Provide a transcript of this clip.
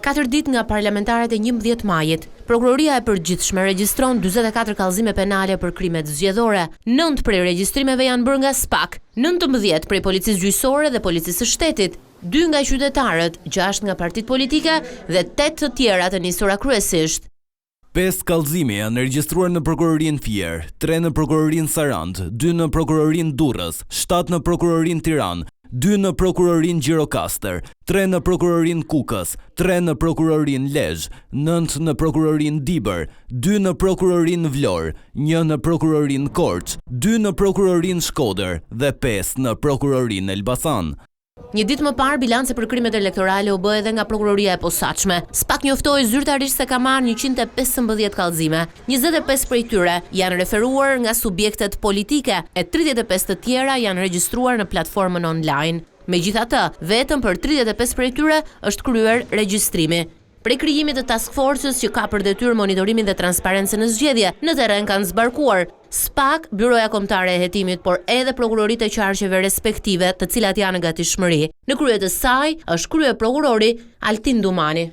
Katër ditë nga parlamentaret e 11 majit, Prokuroria e Përgjithshme regjistron 44 kallëzime penale për krimet zgjedhore. 9 prej regjistrimeve janë bërë nga SPAK, 19 prej Policisë Gjyqësore dhe Policisë së Shtetit, 2 nga qytetarët, 6 nga partitë politike dhe 8 të tjera të nisura kryesisht. 5 kallëzime janë regjistruar në Prokurorinë Fier, 3 në Prokurorinë Sarandë, 2 në Prokurorinë Durrës, 7 në Prokurorinë Tiranë, 2 në Prokurorinë Gjirokastër, 3 në Prokurorinë Kukës, 3 në Prokurorinë Lezhë, 9 në Prokurorinë Dibër, 2 në Prokurorinë Vlorë, 1 në Prokurorinë Korçë, 2 në Prokurorinë Shkodër dhe 5 në Prokurorinë Elbasan. Një ditë më parë, bilance për krimet elektorale u bë edhe nga Prokuroria e Posaçme. SPAK njoftoi zyrtarisht se ka marrë 115 kallëzime. 25 prej tyre janë referuar nga subjektet politike e 35 të tjera janë regjistruar në platformën online. Megjithatë, vetëm për 35 prej tyre është kryer regjistrimi. Prej krijimit të task forcës që ka për detyrë monitorimin dhe transparencën në zgjedhje, në terren kanë zbarkuar SPAK, Byroja Kombëtare e Hetimit, por edhe prokuroritë e qarqeve respektive, të cilat janë në gatishmëri. Në krye të saj është kryeprokurori Altin Dumani.